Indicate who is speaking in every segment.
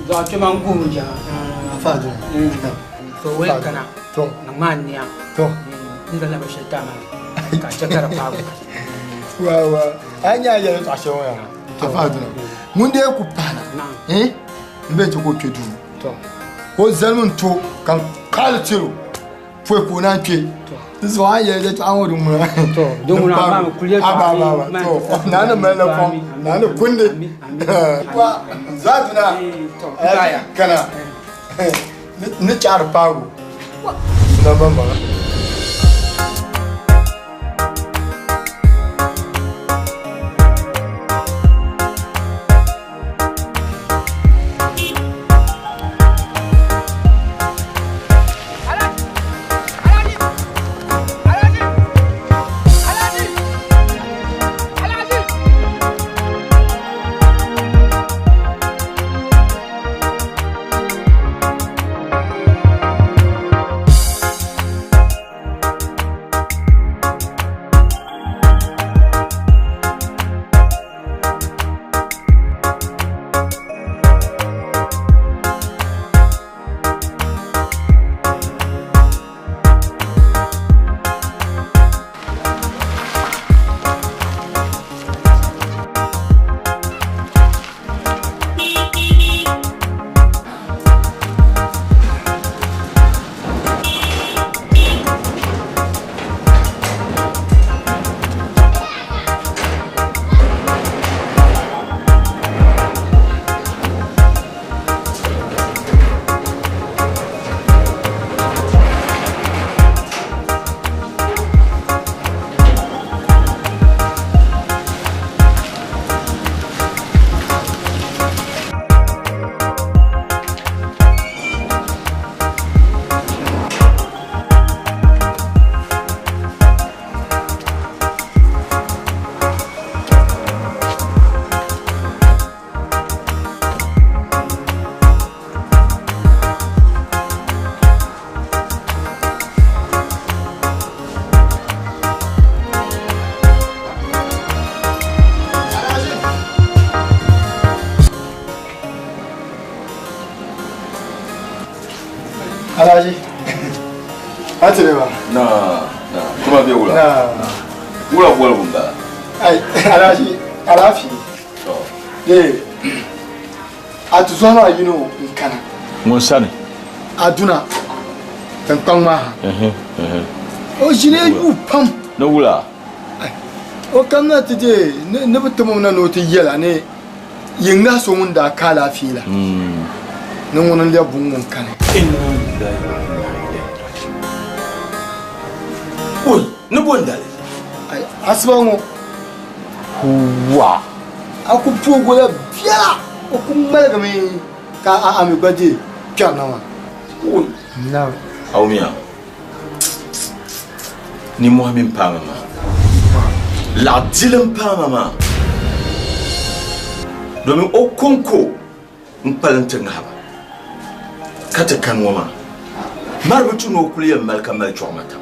Speaker 1: Zuɣu kpɛma n guhimi jɛma.
Speaker 2: Afa Aduna.
Speaker 1: To wuli kana.
Speaker 2: To.
Speaker 1: Niŋ maa nia.
Speaker 2: To.
Speaker 1: N zali la binshɛli ti a maa ka a chɛ ka di paagu.
Speaker 2: Wa wa a yi nya a yɛli yɛltɔɣa shɛli ŋɔ yaa. Afa Aduna. Ŋun dee ku pahina.
Speaker 1: Naam.
Speaker 2: N bɛ chɛ ka o kpe duu.
Speaker 1: To.
Speaker 2: Ka o zalimi n to ka n kaali tiri o. Pɔi ka o naan kpe. Di zuɣu a ni yɛli yɛltɔɣa ŋɔ din ŋuna.
Speaker 1: To, din ŋuna amaa mi kuli yɛltɔɣa
Speaker 2: Aba, aba, aba.
Speaker 1: mi.
Speaker 2: To, naa ni mali la fɔŋ, naa ni kundi. Wa, Zaaduna,
Speaker 1: To, n gbaaya.
Speaker 2: kana ni chaɣiri paagu. Suna maŋmaŋa. Alhaji. A tiri ba.
Speaker 3: Na, na, kuma bɛ wula.
Speaker 2: Na.
Speaker 3: Wula boligu n bala.
Speaker 2: Ai, Alhaji, alaafee.
Speaker 3: To.
Speaker 2: Ee, a tuzɔhi maa yino n kana.
Speaker 3: Ŋun sani?
Speaker 2: Aduna, tiŋkpaŋ maa ha. O ʒini yuui pam.
Speaker 3: Ni wula?
Speaker 2: Ai, o kamina ti deei ni bi tim o na ni o ti yɛla ni Yi ŋahi so ŋun daa ka alaafee la ni ŋuni n-lɛbi buŋ ŋun kani.
Speaker 3: Inna lillahi wa inna ilayhi raji'un. Oi, ni bo n-dali?
Speaker 2: Ai, asiba ŋɔ.
Speaker 3: Huwa!
Speaker 2: A ku poog o la biɛla, o ku ŋmaligimi ka a a mi gba deei kpɛrina maa.
Speaker 3: Oi!
Speaker 2: Naam.
Speaker 3: Awumiya. Nimmohi mini paama maa. Laɣ dili m-paama maa. Domin o kɔŋko n-kpalim ti ŋahi ba, ka ti kani ŋɔ maa. Mari bi tu ni o kuli yɛn mali ka mali chuɣu matam.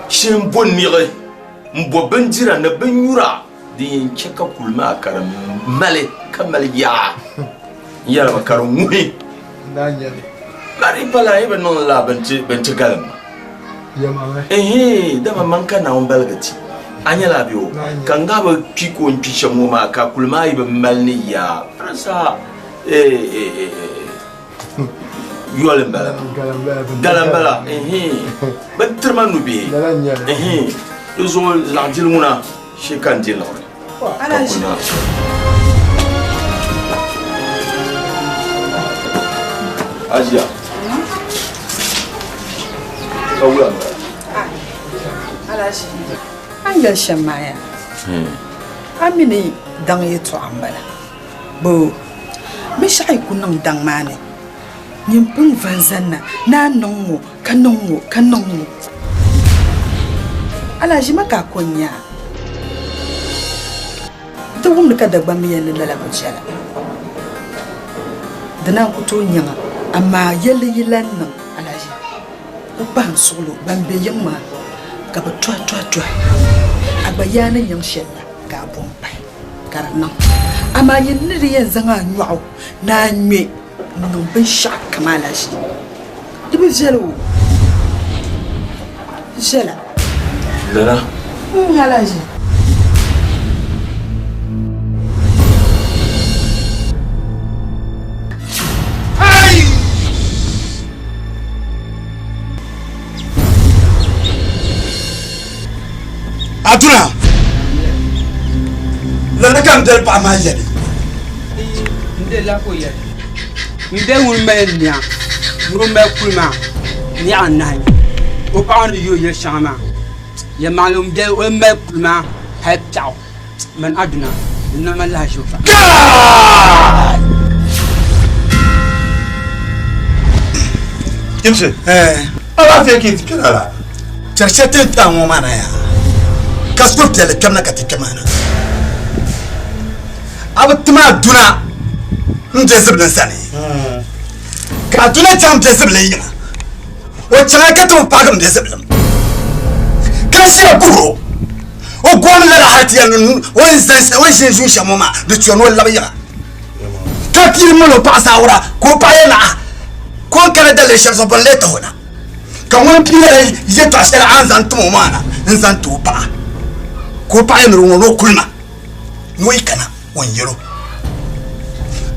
Speaker 3: Shee m-bo niɣi, m-bo bindira ni binnyura din yɛn chɛ ka kuli maa ka di mali ka mali yaa. N yɛli ba ka di ŋuhi. Mari pala yi bi niŋ la bɛn ti galim ma. Ɛhɛɛ, dama man ka Naawuni baligi ti. A nyɛla a bɛ o, ka n daa bi kpi ka o ni kpi shɛm ŋɔ maa, ka kuli maa yi bi mali ni yaa, di saha yoli m-bala maa. Gala m-bala, ɛhɛɛ, bɛ ni tiri ma nubihi, ɛhɛɛ, di zuɣu laɣidili ŋuna shee ka n di liɣiri. Ajiya. Ka wula m-bala?
Speaker 4: Alhaji, a ni yɛli shɛm maa yaa, a mi ni daŋ yɛtɔɣa m-bala. Boo, binshɛɣu yi ku niŋ daŋ maa ni, nyin pun va n-zanna ni a niŋ ŋ-ŋɔ ka niŋ ŋ-ŋɔ ka niŋ ŋ-ŋɔ. Alhaji ma ka a ko n-nya a. N ti wumdi ka Dagbamb yɛli ni lala bi viɛla. Di naan ku tooi nyaŋ a, amaa yɛlli yi lan niŋ Alhaji, ku kpahim suɣilo ban be yiŋ maa ka bɛ tɔhi tɔhi tɔhi a gba yaa ni nyaŋ shɛli la ka a bo m-pahi ka di niŋ. Amaa nyin ni di yɛn zaŋ a nyɔɣu ni a ŋme n-niŋ binshɛɣu kam alahiʒi, di bi viɛli o. Viɛla.
Speaker 3: Lala.
Speaker 4: Alahiʒi.
Speaker 5: Aduna lala ka n dali paɣa maa yɛli.
Speaker 1: N de la ka o yɛli n bɛ ŋun mali niɣa ni o mali kuli maa niɣa anahi o paɣa ni yi o yili shɛŋa maa yɛlimaŋli o mali kuli maa hali piɛɣu mani Aduna di niŋ ma lahaʒibu pam.
Speaker 5: Jimsi, alaafee ka yi ti kpɛna la? Chɛri shɛli ti ni kpɛra ŋɔ maa na yaa, ka suhupiɛlli kpɛm na ka ti kpɛ maa na. A bi tim Aduna m-be zibilim sani, ka Aduna chaŋ be zibilim yiŋa. O chaŋa ka ti bi paagi m-be zibilim, ka ʒiya guhir o. O gooni lala hali ti yɛli ni o ni zani shɛli, o ni ʒini ʒuu shɛm ŋɔ maa, di tuya ni o labi yiŋa. Ka pii mali o paɣa saawara ka o paɣa yɛli ni a ka o ni kana daliri shɛli zuɣu bɔ n-lee tahi o na. Ka ŋun pii lala yɛtɔɣ shɛli a ni zaŋ tim o maa na n-zaŋ ti o paɣa. Ka o paɣa yɛli ni di ŋɔ ni o kuli ma ni o yi kana o ni yɛl o.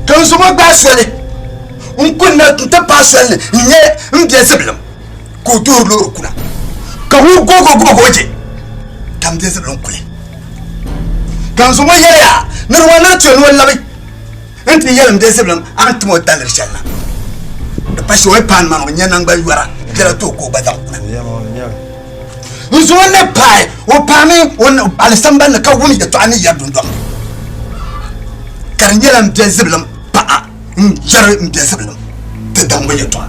Speaker 5: Ka n zaŋ o gbaai soli n-kuli na nti paai soli ni n-nyɛ m bia zibilim. Ka o duhiri loori kuna ka ŋun goog o goog o je ka m bɛ zibilim kuli. Ka n zaŋ o yɛli ya ni di ŋɔ ni di chɛ ni o labi nti yɛli m bɛ zibilim a ni tim o daliri shɛli na. Di pa shɛli o yi paai nimaani o nya naŋgban yɔra biɛla ti o ka o gba zaŋ kuna. N zaŋ o ni paai o paami o alisambani ni ka wum yɛtɔɣa ni yɛri dundɔŋ ni ka di nyɛla m bɛ zibilim paɣa. N yɛri m bɛ zibilim ti daŋ ŋɔ yɛtɔɣa.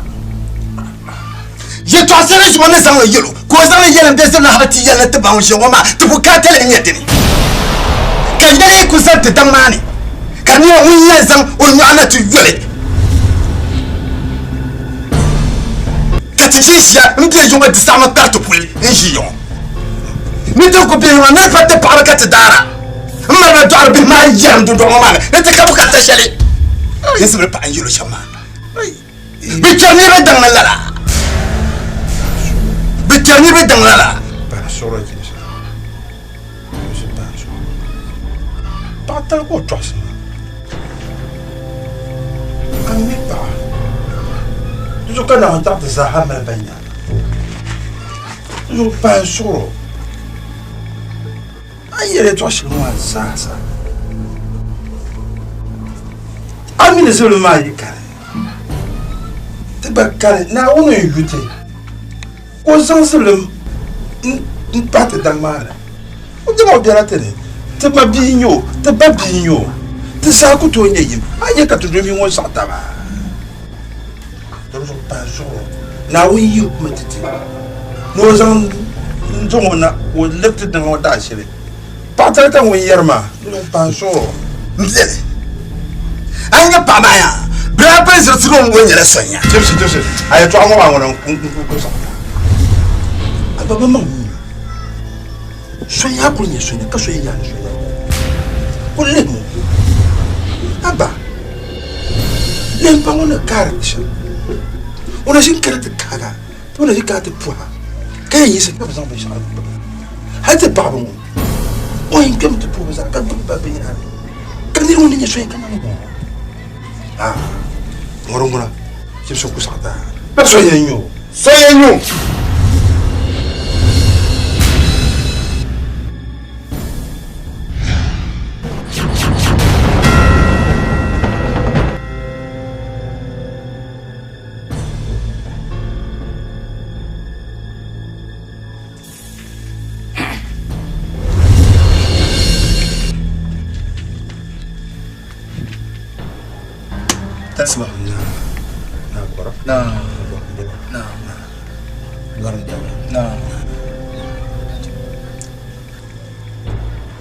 Speaker 5: Yɛtɔɣa shɛli zuɣu ni zaŋ li yɛl o, ka o zaŋ li yɛli m bɛ zibilim hal ti yɛli ni ti baŋ ʒiya ŋɔ maa ti bukaata li n-nyɛ dini. Ka yɛli yi ku zani ti daŋ maa ni, ka di nyɛla ŋun yɛn zaŋ o nyɔɣu na ti yoli ka ti ʒi ʒiya m-be yiŋɔ di saɣimi kpari ti puli n-ʒi yiŋɔ. Ni ti ku be yiŋɔ ni di pa ti paɣiba ka ti daara. N mali ba dɔɣiri bihi maa yɛrim dundɔŋ ŋɔ maa ni ni ti ka bukaata shɛli. N sibiri paɣa n-yɛl o shɛm maa. Bɛ kpɛri niriba daŋ ni lala. Bɛ kpɛri niriba daŋ lala.
Speaker 6: Paɣa tali ka o tɔɣisi ma. A mi paɣa. Di zuɣu ka Naawuni taɣi ti zaa ha mali ba nyaanga. Di zuɣu pahi n suɣir o. A ni yɛli yɛtɔɣ shɛli ŋɔ maa zaasa, a mi ni zibilim maa yi kani, ti gba kani. Naawuni n-yu ti ka o zaŋ zibilim m-pahi ti daŋ maa ni. O dama o bela ti ni. Ti ma bia n-nyɛ o, ti ba bia n-nyɛ o. Ti zaa ku tooi nyɛ yim. A nya ka ti dɔnvi ŋɔ zaɣ taba. Di zuɣu pahi zuɣu Naawuni yi hukumi ti ti ni o zaŋ n-zaŋ o na ka o liri ti daŋ o daashili. Paɣa tali ka ŋun yɛri maa, di zuɣu pahi zuɣu.
Speaker 5: M biɛli, a yi nya paɣa maa yaa, bɛ daa pili ziri tiri o mi o nyɛla sonya.
Speaker 6: Jibisi, jibisi, a yɛtɔɣa ŋɔ maa ŋuna n-kuli ku zaŋ a ba maŋ nuu. Sonya kuli nyɛ sonya ka so yi yaani sonya kuli lihimi o a ba lihim pa ŋɔ ni kaari shɛm o na ʒini kana ti kaaga o na ʒini kana ti pɔha ka yɛn yiɣisi ka bi zaŋ binshɛɣu gbubi hali ti paɣaba ŋɔ o yɛn kpɛmi ti puhi bi zaa ka gbubi ba binyahari ka niri ŋun ni nyɛ sonya ka mani ŋɔ aa ŋɔri ŋuna chibisi ku saɣita pa sonya n-nyɛ o
Speaker 2: sonya n-nyɛ o.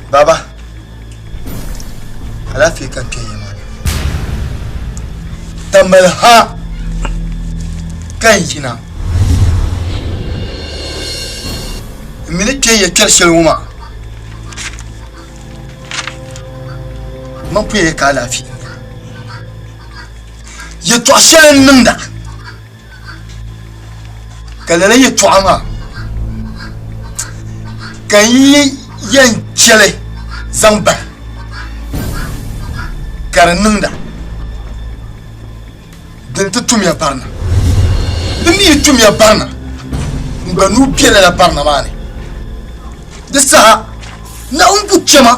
Speaker 2: Baba, alaafee ka n kpɛ ya maa ni. Tamali ha ka n yina. N mi ni kpɛ ya kpɛri shɛli ŋɔ maa. Man puya ka alaafee yɛltɔɣa shɛli n niŋda ka lala yɛltɔɣa maa ka n yi yɛn chɛli zaŋ bahi ka di niŋda din ti tumya barina di mi yi tumya barina n gba nuu be lala barina maa ni di saha Naawuni ku chɛ ma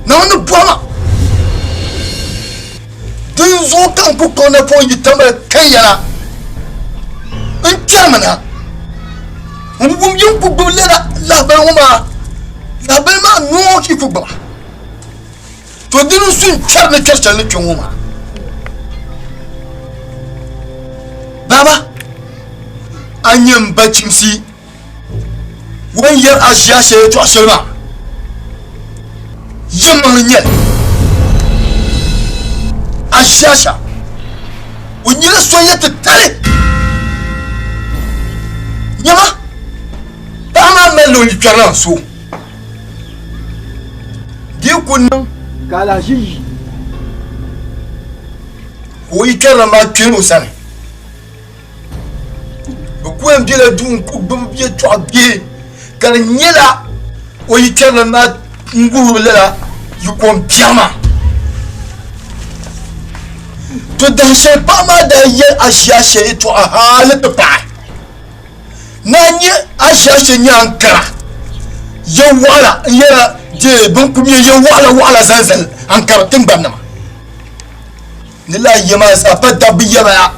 Speaker 2: Naawuni ni bɔhi ma dinzuɣu ka n ku kpuɣi napɔŋ yi tambali kan ya na n kpɛrimi na n wum yin ku gbubi lala lahabali ŋɔ maa lahabali maa noo yi ku gbuba To dini n su n kpɛri ni kpɛri shɛli ni kpɛ ŋɔ maa baaba a nyɛ n ba chimsi ŋun yɛri a ʒiya shɛli yɛltɔɣa shɛli maa yɛlimaŋli nyɛli a ʒiya shɛm o nyɛla so yɛ titali nyɛma paɣa maa malila o yikpɛrilana so Di yi ku niŋ ka alahiʒi yi ka o yikpɛrilana maa kpe o sani, bɛ ku yɛn bela duu n-ku gbibi yɛtɔɣ bihi ka di nyɛla o yikpɛrilana maa n-guhiri lala yikombiɛɣu maa. To dahin shɛli paɣa maa daa yɛli Ashiasha yɛtɔɣa hali ti paai. Ni a nyɛ a ʒiɛshɛ nyɛ ankara ya waɣila n yɛla dee bin ku nyɛ ya waɣila waɣila zaŋ zali ankara tingbani nima ni laa ya maa zaa pa dabba yɛla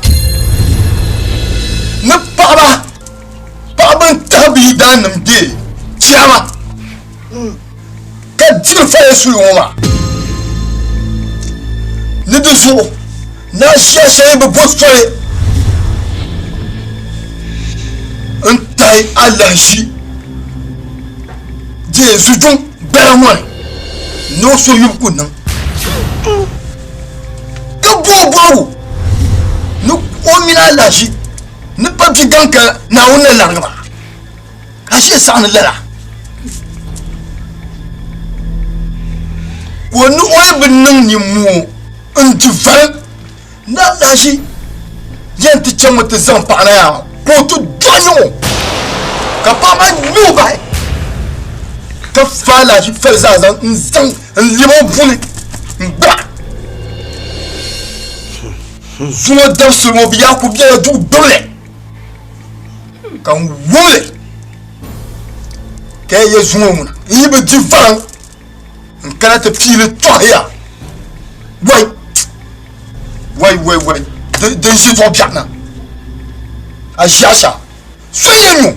Speaker 2: ni paɣaba paɣaba n tahi bi yidaannim dee chiama ka diri faya suli ŋɔ maa ni di zuɣu ni a ʒiya shɛli bi bo soli n tahi alahiʒi deei zujuŋ gbaya ŋɔ ni ni o so yubu ku niŋ ka bo bɔrigu ni o mini alahiʒi ni pa bia gaŋ ka Naawuni na larigi ba. Ka ʒe saɣi ni lala. Ka o ni o yi bi niŋ nimmoo n-di valim ni alahiʒi yɛn ti chaŋmi ti zaŋ paɣa na yaa ka o ti dɔɣi nyaŋ o, ka paɣa maa ŋme o bahi, ka fa alahiʒi fali zaa zaŋ n-zaŋ n-lɛb o buni n-gba. Zuŋɔ dabisili ŋɔ bɛ yaa ku bela duu gbibi li. Ka n wum li ka ya zuŋɔ ŋuna n yi bi di valiŋ n kana ti piili tɔhiya wai wai wai wai din ʒi zuɣu biɛɣu na a ʒi a shɛm so yɛn nyu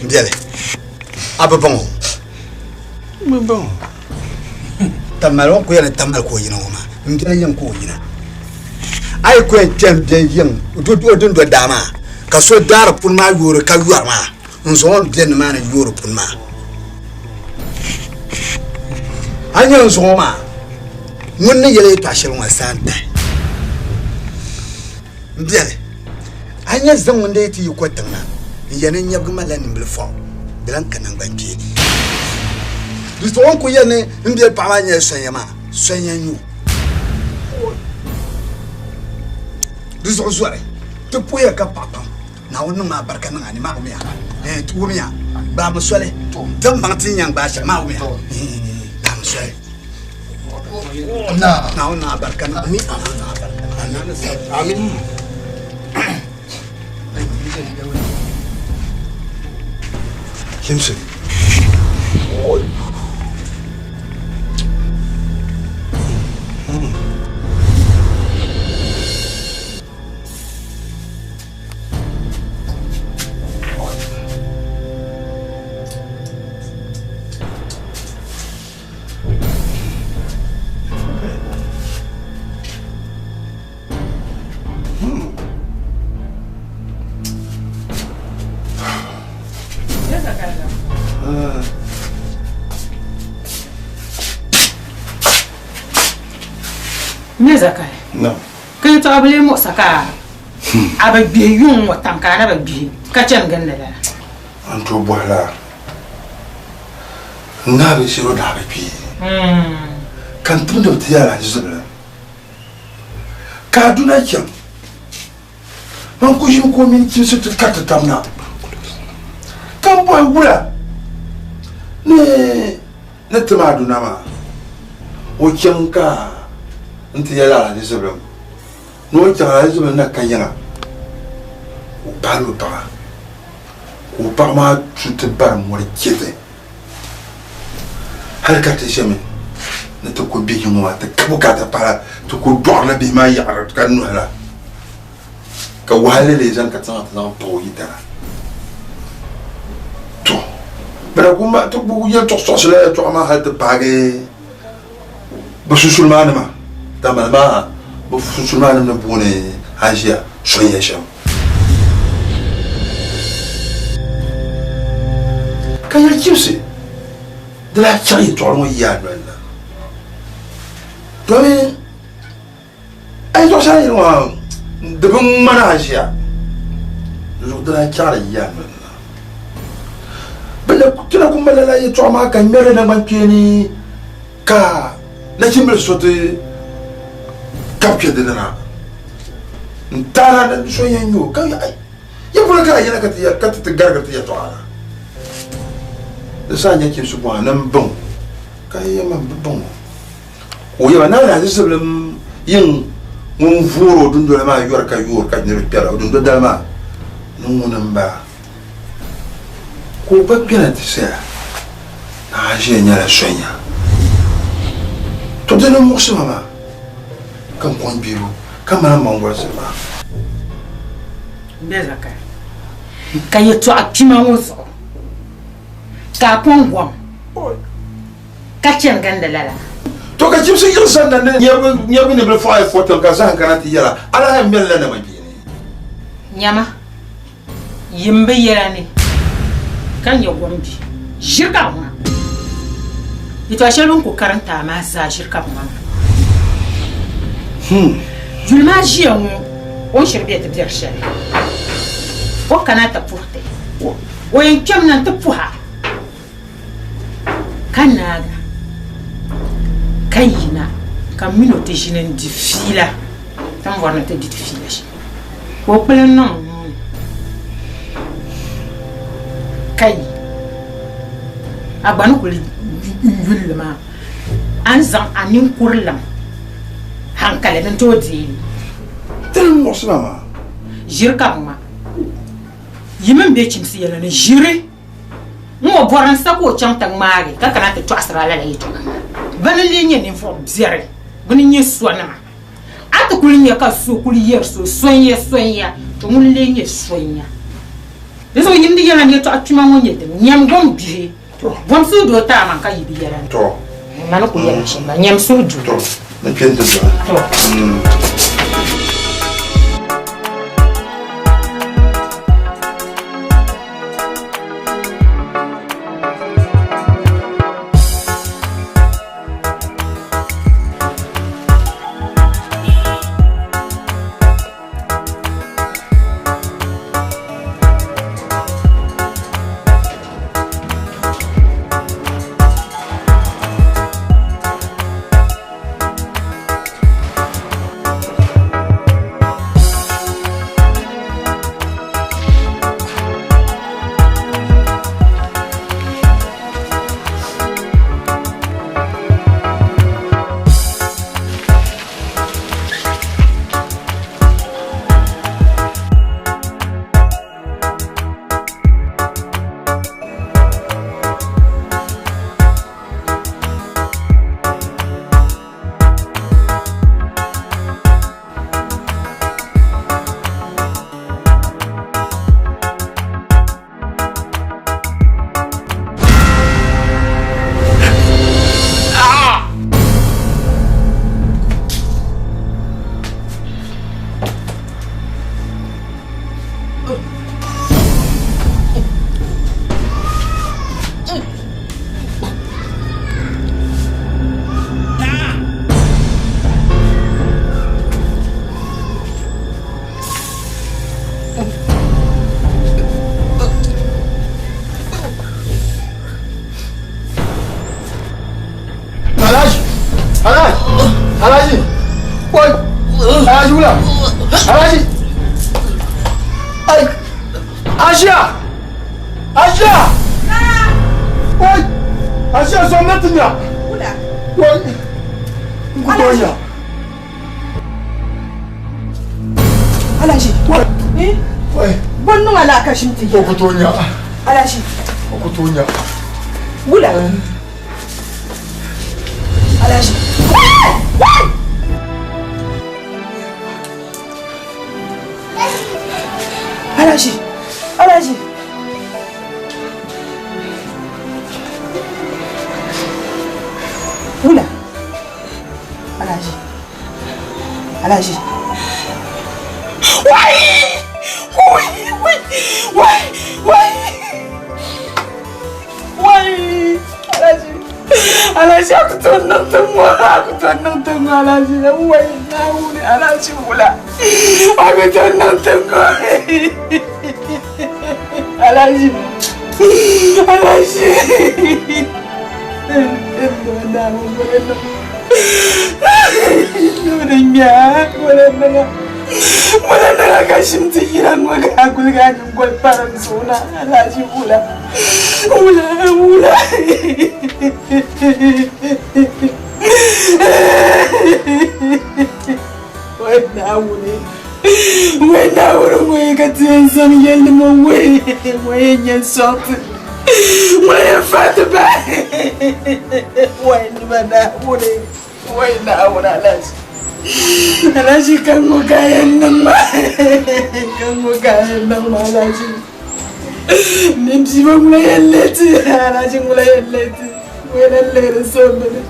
Speaker 5: n biɛli a bi baŋ o
Speaker 6: bi baŋ o
Speaker 5: Tamali o ku yɛli tamali ka o yina ŋɔ maa n biɛli yiŋ ka o yina a yi ku yɛn kpɛ n bɛ yiŋ o dundoli daa maa ka so daari puni maa yoori ka yɔri maa n zaŋ o ni bɛ nimaani yoori puni maa a nyɛ n zaŋ o maa ŋun ni yɛli yɛltɔɣa shɛli ŋɔ saa n tahi n biɛli a nyɛ zaŋ ŋun dee ti yi ko tiŋ na n yɛli ni nyɛbigi malila nimbili fɔŋ di lan ka naŋgban kpeeni di zuɣu n ku yɛli ni n biɛli paɣa maa nyɛla sonya maa sonya n-nyɛ o di zuɣu zɔri ti puhiya ka paɣa pam Naawuni niŋ ma barika niŋ a ni maa wumiya ti wumiya gbaami soli ti maŋ ti nyaŋ gbaai shɛli maa wumiya gbaami soli Naawuni niŋ a barika niŋ ami amin Kimsin?
Speaker 7: Nyɛ zakari. Ka yɛtɔɣa bi lee muɣisa ka a bi gbihi yuŋ ŋɔ tam ka a na bi gbihi ka chani gindi lala.
Speaker 6: N tooi bɔhila n ŋahi binshɛli o daa bi kpi ka n timdi bi ti ya Alhaji Ziblim ka Aduna chaŋ man ku ʒimi ka o mini Chimsi ti kariti tab na ka n bɔhi wula ni ni tim Aduna maa o chaŋ ka n ti yɛli Alhaji Ziblim ni o chaŋ Alhaji Ziblim na ka yiŋa ka o paali o paɣa ka o paɣa maa tu ti bari mɔri chɛti hali ka ti ʒɛmi ni ti ku bihi ŋɔ maa ti ka bukaata pahala ti ku dɔɣirila bihi maa yaɣiri ka nuhila ka wahalli lee zaŋ ka ti zaŋ ti zaŋ pa o yidana to bɛ ku ma ti ku yɛltɔɣisɔɣisila yɛltɔɣa maa hali ti paagi bɛ sunsuri maa nima tamali maa bɛ sunsuri maa nim ni booni Aʒia sonya shɛm ka yɛli chibisi di lahi chaŋ yɛltɔɣili ŋɔ yi a noli na domin a yɛltɔɣa shɛli yɛli maa di bi ŋmani Aʒia di zuɣu di lahi chaɣiri yi a noli na bɛ ti na ku mali lala yɛltɔɣa maa ka ŋmɛri naŋgbankpeeni ka nachimbili so ti kabi kpɛ di ni na n taara ni so yɛn nyɛ o ka ya polo ka a yɛla ka ti ti garigiri ti yɛltɔɣa na di saha nyɛ chimsi bɔha ni n baŋ ka yɛ ma bi baŋ o ka o yɛba naa lahi zibilim yiŋ ŋun voori o dundoli maa yɔri ka yoori ka niriba kpɛra o dundoli dali maa ni ŋuni m bala Ka o gba kpɛna ti saya, Naa ʒiya nyɛla sonya. To di ni muɣisi ma maa, ka n kɔŋ gbibu, ka mali m maŋ maa.
Speaker 7: M be Zakari, ka yɛtɔɣa kpima ŋɔ zuɣu ka a kɔŋ gom ka chani gindi lala.
Speaker 6: To ka chibisi yiɣi sani na ni nyɛbu ni bili fɔɣi fɔtiŋ ka zahim kana ti yɛla, A lahi ŋmɛlila naŋgbankpeeni.
Speaker 7: Nyama, Yim bi yɛla ni ka nyɛ gom bi ʒiri ka bi ŋma. Yɛtɔɣa shɛli bɛ ni ku karim ti a maa zaa ʒiri ka bi ŋma maa. Yuli maa ʒiya ŋɔ o ni shiri be ti biɛri shɛli o kana ti puhi ti o yɛn kpɛmi na nti puhi a ka naaga ka yina ka m mini o ti ʒini n-di fiila ti ni bɔri ni ti di fiila shɛm ka o kpuli n-niŋ n nuu ni ka yi a gba ni kuli yuli li maa a ni zaŋ a ninkurilim hankali ni n-tooi deei li.
Speaker 6: Ti ni muɣisi ba maa.
Speaker 7: Ʒiri ka bɛ ŋma. Yi mi m-be chimsi yɛla ni ʒiri. N-ŋɔ bɔri n-sa ka o chaŋ ti ŋmaagi ka kana ti tɔɣisiri a lala yɛtɔɣa maa. Bɛ ni lee nyɛ ninvuɣ biɛri, bɛ ni nyɛ sɔnima. A ti kuli nya ka so kuli yɛri so, Sonya, sonya, to ŋuni n-lee nyɛ sonya? Di zuɣu yim di yɛla ni yɛtɔɣa kpima ŋɔ nyɛ dini? Nyam gom gbihi, bom suhudoo ti a maŋ ka yi bi yɛla ni. Ma ni kuli yɛla shɛm maa, nyam suhudoo.
Speaker 6: Ni kpe n-ti dɔli.
Speaker 2: Asia! Asia! Oi! Asia zom na ti nya! Oi! N ku tooi nya.
Speaker 4: Alaji.
Speaker 2: Oi! Oi!
Speaker 4: Bɔ n-niŋ a la ka ʒim ti yina?
Speaker 2: O ku tooi nya.
Speaker 4: Alaji.
Speaker 2: O ku tooi nya.
Speaker 4: Wula? Alaji. Alaji. Alaji. Wula. Alaji. Alaji. Wai! Wai! Wai! Wai! Wai! Wai! Alaji. Alaji a ku tooi niŋ ti ŋɔ. A ku tooi niŋ ti ŋɔ Alaji. Wai! Naawuni Alaji wula. A ku tooi niŋ ti ŋɔ. Alaji. Alaji. Wula niŋa ka ʒim ti yina ŋɔ ka a kuli ka a nyingoli parim zuɣu na Alaji wula wula wula wai Naawuni wai Naawuni wai ka ti yɛn zaŋ yɛlli ŋɔ wai wai yɛn nyɛ sɔŋti wai yɛn fa ti bahi wai nima Naawuni wai Naawuni Alaji Alaji ka ŋɔ ka yɛn niŋ ma ka ŋɔ ka yɛn niŋ ma Alaji ni bia ŋɔ ŋuna yɛn leeti Alaji ŋuna yɛn leeti ŋuna yɛn lihiri so mini.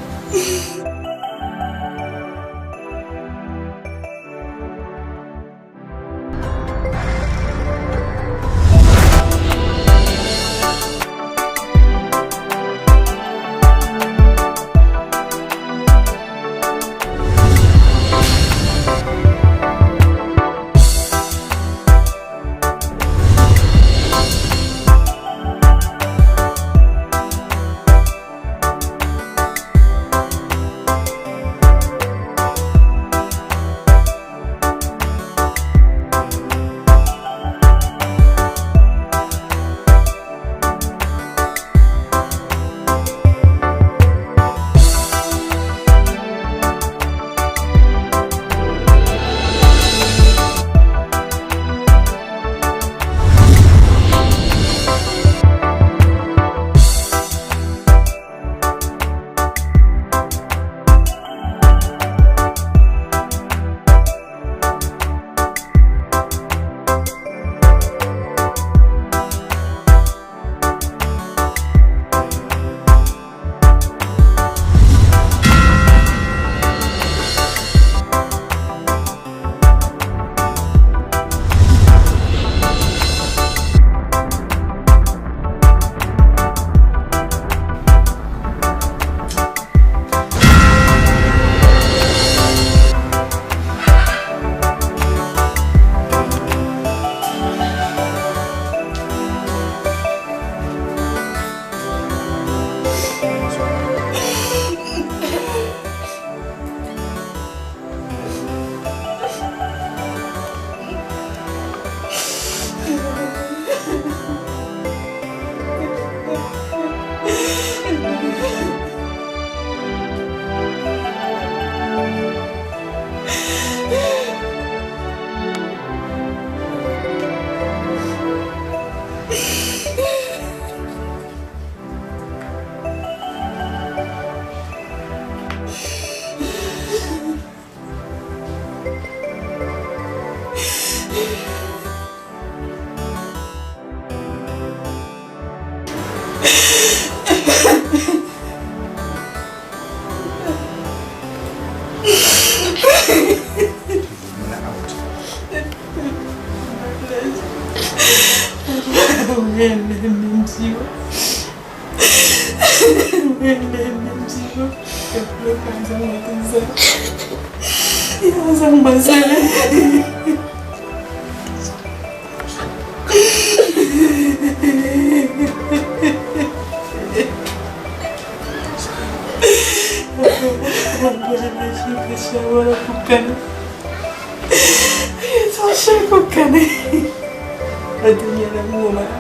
Speaker 4: Ka di nyɛla ŋɔ maa.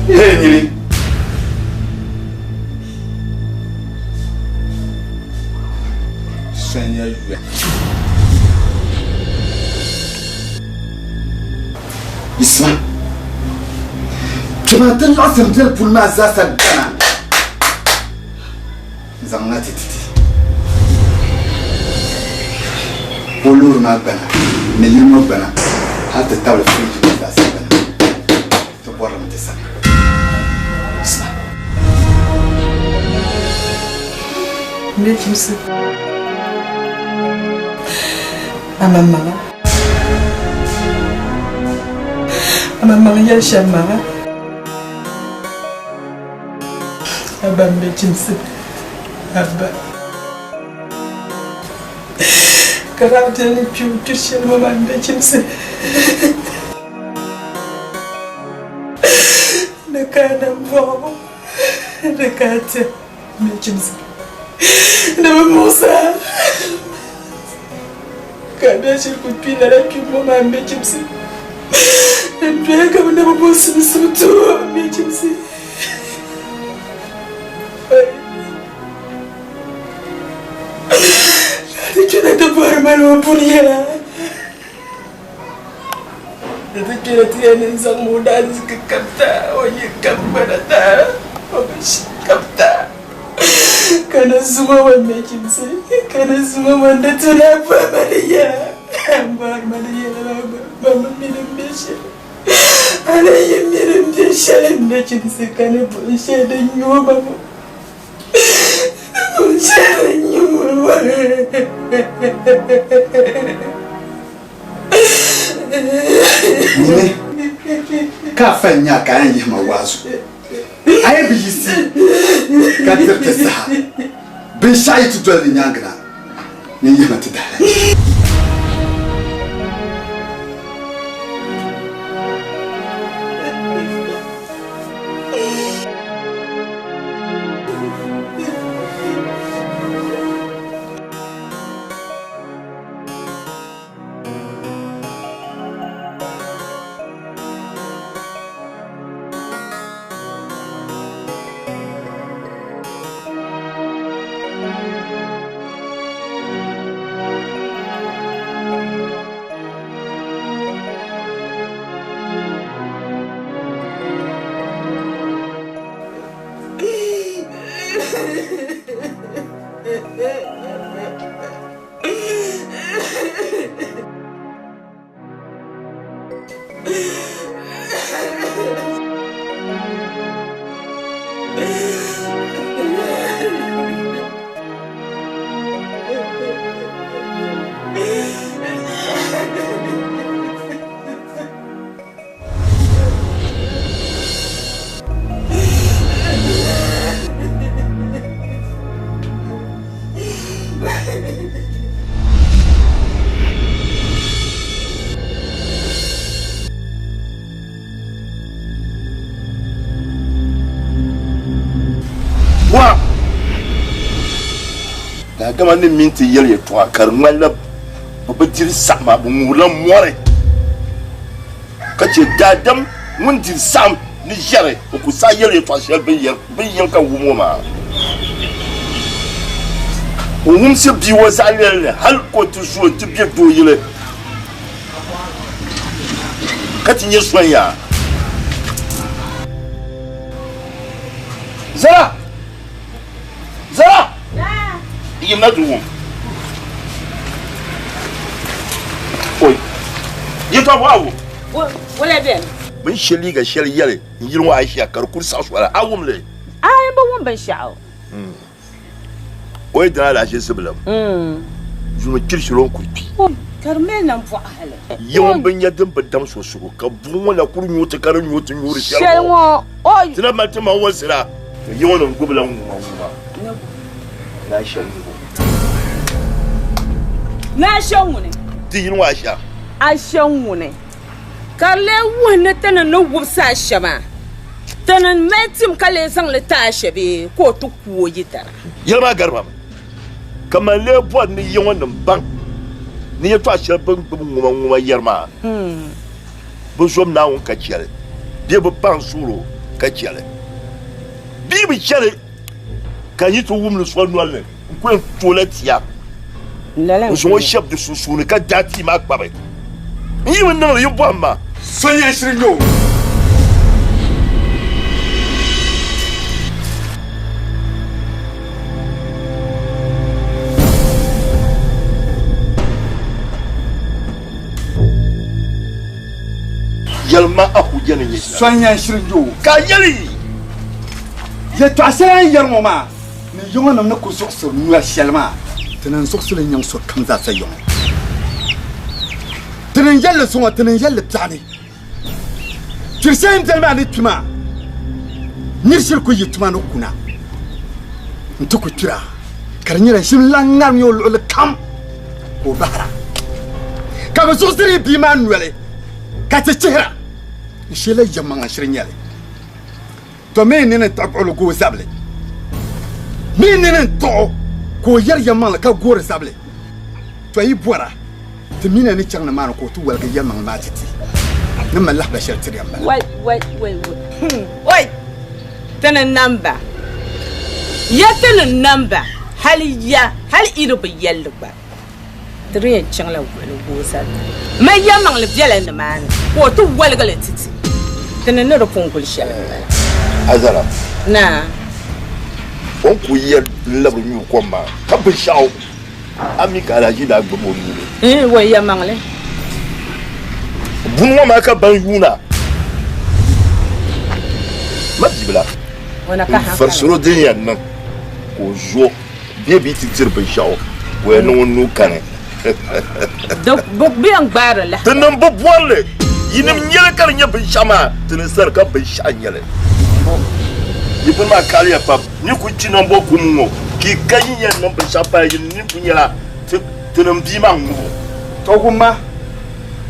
Speaker 3: Hey, nyini. Sanya yuya.
Speaker 5: Isma, kpɛma ti laɣisim diri puli maa zaasa gana n-zaŋ na ti ti ti. O loori maa gbana ni yili ŋɔ gbana hal ti tabili firiji ŋɔ zaasa gbana ti bɔrimi ti sani. Isma.
Speaker 4: Nachimsi. Amaŋmaŋa. Amaŋmaŋa yɛli shɛm maa. Abba m be chimsi. Abba. Ka daa beni ni kpibu kpiri shɛli ŋɔ maa m be chimsi. Di ka a nambɔɣu, di ka a tɛha m be chimsi. Di bi muɣisi a. Ka a daa shiri ku kpi lala kpibu ŋɔ maa m be chimsi. N doya ka bɛ na bi bo simsim ti o m be chimsi. Ti kpɛna ti bɔri mali o puni yɛla. Di ti kpɛna ti yɛn ni zaŋ o daaliziki kabita o yi kab gbana taara o bi shi kabita ka ni zuma ŋɔ nachinsi ka ni zuma ŋɔ di ti lahi bɔri ma di yɛla n bɔri ma di yɛla maa gba ma bi mi din be shɛli a ni yi mi din be shɛli nachinsi ka ni buɣi shɛli din nyuui ma ŋɔ buɣi shɛli din nyuui ma
Speaker 5: Nyini ka a fa n-nya ka a yɛn yihi ma waazu. A yi bi yiɣisi ka diri ti saha, binshɛɣu yi ti doli di nyaaŋa na, nyin yihimi ti dahilahichi.
Speaker 3: Wa! Daadama ni mini ti yɛli yɛtɔɣa ka di ŋmanila bɛ bi diri saɣima, bɛ ŋuhirila mɔri. Ka chɛ daadam ŋun diri saɣim ni ʒɛri, o ku saɣi yɛli yɛtɔɣ shɛli bɛ ni yɛn ka wum o maa. O wumsi bia o zaɣ lɛli ni hal ka o ti zo nti be doo yili ka ti nya sonya. Zara! Zara! Yimna ti wum. Oi! Yɛtɔɣa bɔ a wum?
Speaker 8: Wula beni?
Speaker 3: Bɛ ni she liiga shɛli yɛli n yili ŋɔ Aisha ka di kuli saɣi sola, a wum li?
Speaker 8: Aai, m bi wum binshɛɣu.
Speaker 3: O yi dina alahichi zibilim, yumi kpiri shɛli o ni kuli kpi.
Speaker 8: Ka di mali nambɔɣu hali.
Speaker 3: Yi ŋun bi nya din bi dam so suhu, ka buɣim ŋɔ na kuli nyooi ti ka di nyooi ti nyuuri shɛli ŋɔ, ti na mali ti maŋ wolsira. Yi ŋɔ nim gbubila ŋuma ŋuma ni Aisha ŋubo.
Speaker 8: Ni Aisha ŋuni?
Speaker 3: Ti yili ŋɔ Aisha.
Speaker 8: Aisha ŋuni? Ka di lee wuhi ni ti ni ni wubisi Aisha maa, ti ni mali tim ka lee zaŋ li ti Aisha bee ka o ti ku o yidana?
Speaker 3: Yɛli maa gari ba mi, ka man lee bɔri ni yi ŋɔ nim baŋ Ni yɛtɔɣ shɛli bɛ ni gbubi ŋuma ŋuma yɛri maa, bɛ zom Naawuni ka chɛ li bee bɛ paŋ suhir o ka chɛ li. Bɛ yi bi chɛ li ka n yi ti wum li so nol ni, n ku yɛn tooi la tia n-zaŋ o shɛbi di sunsuuni ka daai tia maa kpabi. N yi bi niŋ li, yi bɔhim ma.
Speaker 5: So n-yɛn shiri nya o.
Speaker 3: Yɛlima a hujja ni nyɛ shɛli.
Speaker 5: So n-yɛn shiri nya o.
Speaker 3: Ka a yɛli.
Speaker 5: Yɛtɔɣ shɛli a ni yɛri ŋɔ maa ni yiŋɔnim ni ku zuɣusiri noli shɛli maa, ti ni zuɣusili nyaŋ sokam zaasa yiŋɔ. Ti ni yɛli li zuŋɔ, ti ni yɛli li biɛɣuni. Kpiri shɛli m-beni maa ni kpi maa, nir shiri ku yi tuma ni kuna nti ku kpira, ka di nyɛla ʒim lan ŋarim o luɣili kam ka o bahira. Ka bɛ zuɣusiri yi bia maa noli ka ti chihira, n sheela yɛlimaŋli shiri nyɛ li. To mi nini n-taɣi buɣili gooi zabili, mi nini n-taɣ o ka o yɛri yɛlimaŋli ka goori zabili. To yi bɔra, ti mi na ni chaŋ nimaani ka o ti woligi yɛlimaŋli maa ti ti ni mali lahibali shɛli tiri ya m-bala.
Speaker 8: Wai, wai, wai, wai, hmm, oi! Ti ni nam ba, ya ti ni nam ba, hali ya, hali yi di bi yɛli li gba. Ti di yɛn chaŋla buɣili gooi zabili. Mali yɛlimaŋli bela nimaani ka o ti woligi li ti ti. Ti ni ni di pun guli shɛli m-bala.
Speaker 3: Azara.
Speaker 8: Naa.
Speaker 3: O ni kul yɛri n-labiri nyuri kom maa ka binshɛɣu a mi ka Alhaji daa gbubi o nuu ni.
Speaker 8: Iin, wai yɛlimaŋli.
Speaker 3: Buni ŋɔ maa ka ban yuuna. Ma bibila. N farisiro din yɛn niŋ ka o zo. Bɛ bi ti diri binshɛɣu, o yɛn niŋ o nuu kani.
Speaker 8: Bɛ yɛn gbaari li.
Speaker 3: Ti niŋ bi bɔri li. Yinim nyɛli ka di nyɛ binshɛɣu maa, ti ni sani ka binshɛɣu nyɛli. Yi bini maa kaaliya pam. Ni ku kpi nambɔ kum ŋɔ, ka yi ka yi yɛn niŋ binshɛɣu pahi yi ni ku nyɛla tinim bia maa ŋubu.
Speaker 5: Tɔ wumma,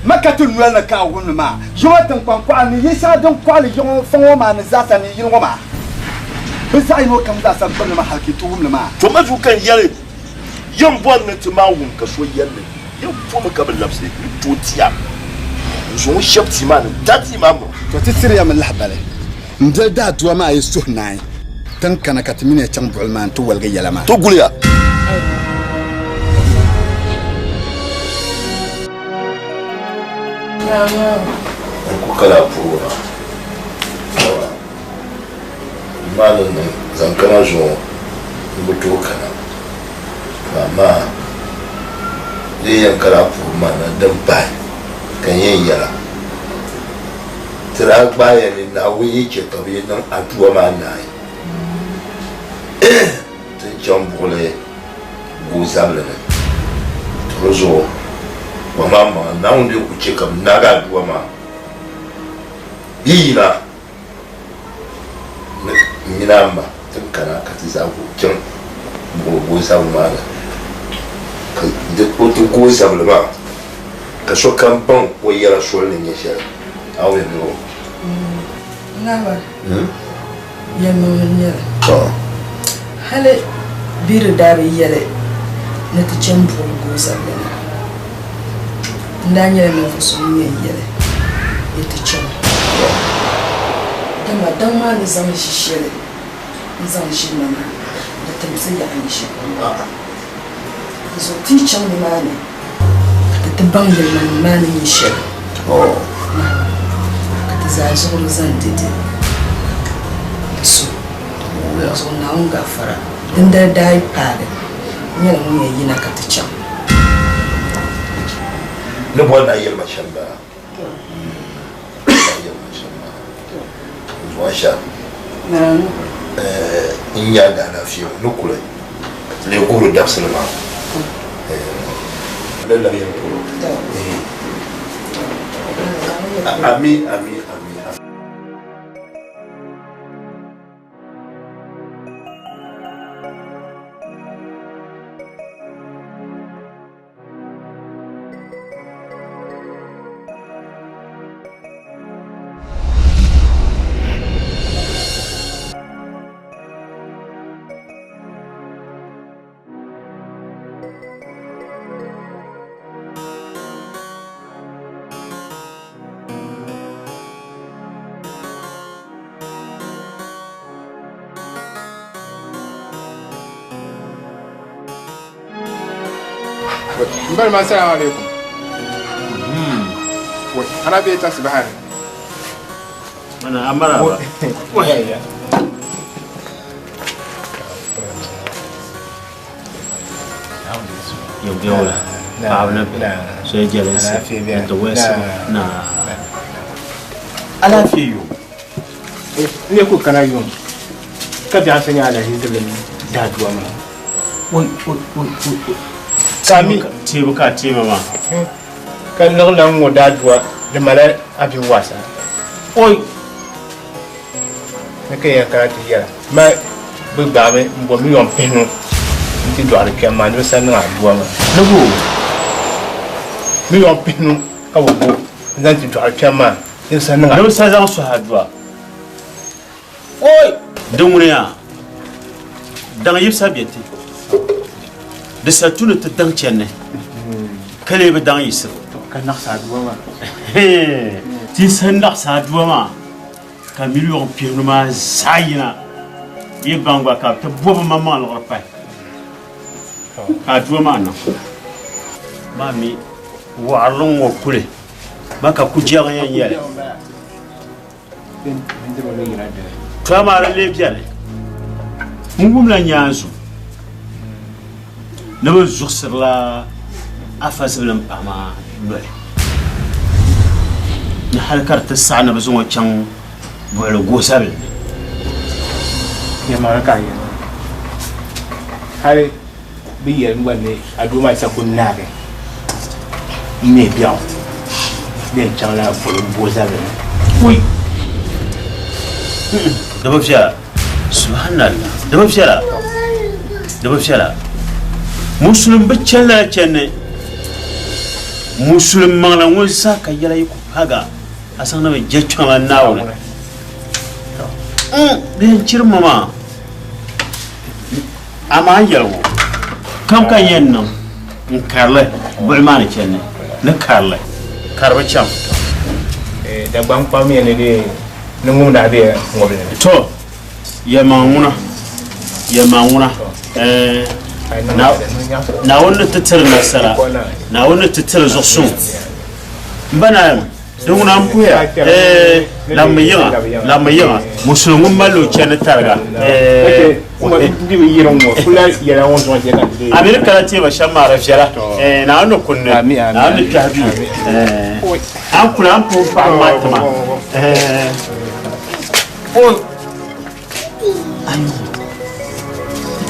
Speaker 5: ma ka ti noli ni ka a wum li maa, yiŋɔ tiŋkpaŋ kɔɣili ni yili shɛŋa din kɔɣili yiŋɔ fɔŋ ŋɔ maa ni zaasa ni yili ŋɔ maa. Bɛ zaɣ yino kam zaasa gbiri li mi hal ka yi ti wum li maa.
Speaker 3: To ma zuɣu ka n yɛli, Yɛn bɔri ni ti maa wum ka so yɛli li, yɛn pomi ka bɛ labisi n-tooi ti a n-zaŋ o shɛbi tia maa ni n-ta tia maa miri.
Speaker 5: To ti tiri ya mi lahibali, m biɛli daadua maa yi suhi naai, ti ni kana ka ti mini ya chaŋ buɣili maa nti woligi yɛla maa.
Speaker 3: To guliya. N ku kala a purigu na. Maa ni niŋ zaŋ kana zuŋɔ n bi tooi kana to amaa di yi yɛn kana puhibu maa na din pahi ka n yɛn yɛla ti daa gbaaya ni Naawuni yi chɛ ka bɛ yi niŋ aduwa maa naai ti ni chaŋ buɣili gooi zabili ni to di zuɣu kpaŋmaŋmaŋa Naawuni dii ku chɛ ka bɛ naagi aduwa maa bɛ yina Ni m mini a ma ti ni kana ka ti zaa ku chaŋ buɣili gooi zabili maa ni, ka o ti gooi zabili maa ka sokam baŋ o yɛla soli ni nyɛ shɛli. A wum bɛ o?
Speaker 4: Ŋahiba, yɛlimaŋli n-nyɛ li. Hali bɛ di daa bi yɛli ni ti chani buɣili gooi zabili ni, n daa nyɛla ninvuɣ so ŋun yɛn yɛli ni ti chaŋ. Dama daŋ maa ni zaŋ ʒi shɛli n-zaŋ ʒili ma maa, di timsi yaɣa ni shɛm. Di zuɣu ti yi chaŋ nimaani ka ti ti baŋ yɛlimaŋli maa ni nyɛ shɛli ka ti zaa zuɣuri zani dɛdɛ di so. Di zuɣu Naawuni gaafara dindali daa yi paagi, n nyɛla ŋun yɛn yina ka ti chaŋ.
Speaker 3: Ni bɔri ni a yɛli ma shɛm m-bala. Zuɣu shɛm n nya daalaafee ŋɔ ni kuli lee guhiri dabisili maa di labi yɛn polo. Ami ami ami.
Speaker 9: M bali ma assalamu alaikum. Wai, ana bai ta subhana.
Speaker 3: Mana amara ba. Yau paɣaba ni bihi so yi jɛlinsi ni ti wɛsi na alaafee yo
Speaker 9: n ku kana yuŋ ka biɛɣu nyɛ alahizi zibili daadua maa
Speaker 3: oi oi oi oi
Speaker 9: ka mi
Speaker 3: teebu ka teema maa
Speaker 9: ka niɣilan ŋɔ daadua di mala a bi wasa
Speaker 3: oi
Speaker 9: ni ka yɛn kana ti yɛla ma bi gbaami n bo miliyɔn pihinu n ti dɔɣiri kpɛm maa ni bi sa niŋ adua maa
Speaker 3: ni bo
Speaker 9: miliyɔn pihinu ka bi bo n zaŋ ti dɔɣiri kpɛm maa ni bi sa niŋ
Speaker 3: ni bi sa zaŋ sɔhi adua oi din ŋuni yaa daŋ yibisa bɛ ti di sa tu ni ti daŋ chɛni ka lee bi daŋ yiɣisibu
Speaker 9: ka naɣisi adua maa
Speaker 3: ti sa naɣisi adua maa ka miliyɔn pihinu maa zaa yina yi baŋ gba ka bi ti bobi maŋmaŋ liɣiri pahi ka adua maa niŋ maa mi waɣarili ŋɔ kuli ma ka kujɛɣu yɛn nyɛli to amaa di lee bɛni n wumla nyaanzu ni bi zuɣusirila afa zibilim paɣa maa noli ni hali ka di ti saɣi ni bi zaŋ o chaŋ buɣili goosabili ni.
Speaker 9: Yɛlimaŋli ka a yɛli hali bi yɛli gba ni a doo maa sa ku naagi n neei biɛɣu di yɛn chaŋla buɣili goosabili ni.
Speaker 3: Ui! Di bi viɛla. Subhanallah. Di bi viɛla. Di bi viɛla. Musulim bi chani lala chani Musulim maŋla ŋun zaa ka yɛla yi ku paga a zaŋ na mi je kpiɔŋlan Naawuni. Di yɛn chiri ma maa. Amaa n yɛli ŋɔ kam ka n yɛn niŋ n karili buɣili maa ni chani ni karili ka di bi chaŋ.
Speaker 9: Dagbaŋ kpam yɛn ni di ni ŋum daa be ŋɔbili ni.
Speaker 3: To, yɛlimaŋ ŋuna, yɛlimaŋ ŋuna, Naawuni ni ti tiri nasara, Naawuni ni ti tiri zuɣusuŋ. M ba Naayim, Di ŋuna n puhiya eh labimi yiŋa labimi yiŋa musulim ŋun malli o chandi tariga eh A mi ni kana teema shɛm maa di viɛla eh Naawuni ni kunni Naawuni ni kpɛhi duu eh A ni kuli a ni puhi paɣaba maa tima eh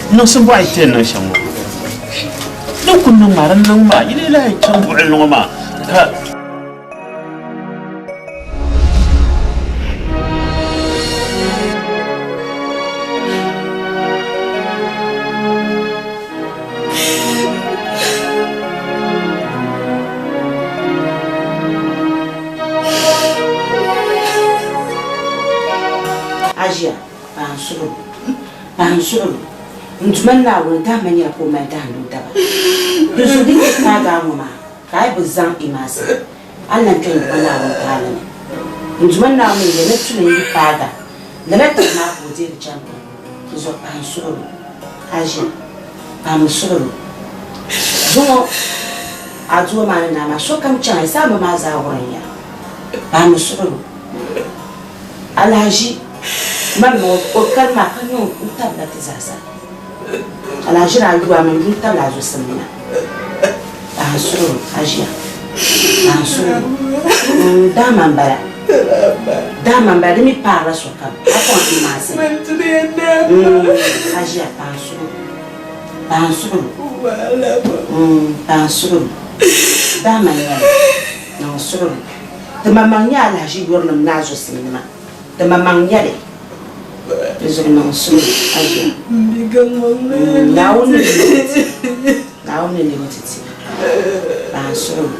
Speaker 3: Niŋsim bɔɣi ti yɛn niŋ shɛm ŋɔ din ku niŋ maa di niŋ maa yi lee lahi chaŋ buɣili ŋɔ maa ka.
Speaker 10: Aʒia, paɣa n-suhiri o, paɣa n-suhiri o. N Duuma Naawuni dahima nyɛla ka o mali dahindi o daba. Di zuɣu di yi ti paagi a ŋɔ maa, ka a yi bi zaŋ imaasi, a ni lan kpe n Duuma Naawuni taali ni. N Duuma Naawuni n-yɛli ni tuli n-yi paagi a, lala taba maa ka o deeri champion. Di zuɣu paɣa n-suhiri o. Aʒia, paɣa mi suhiri o. Zuŋɔ a doo maa ni naai maa, sokam chaŋ ya, saamba maa zaa wurim ya. Paɣa mi suhiri o. Alahaji man mi o kali maa ka nyo n-tabila ti zaasa. Alahaji daa yu a mi n-yu n-tabila a zuɣusimnima. Paɣa n-suhiri o, a ʒiya. Paɣa n-suhiri o. Dahima m-bala. Dahima m-bala, di mi paarila sokam. A kɔŋ imaasi. A ʒiya, paɣa n-suhiri o. Paɣa n-suhiri o. Paɣa n-suhiri o. Dahima n-nyɛli. Niŋ suhuri. Ti maŋmaŋ nyɛ alahiʒi yurilim ni a zusimnima. Ti maŋmaŋ nyɛ li. Di zuɣu niŋ suhuri a ʒiya. Naawuni ni lih o ti ti. Naawuni ni lih o ti ti. Paɣa n-suhuri.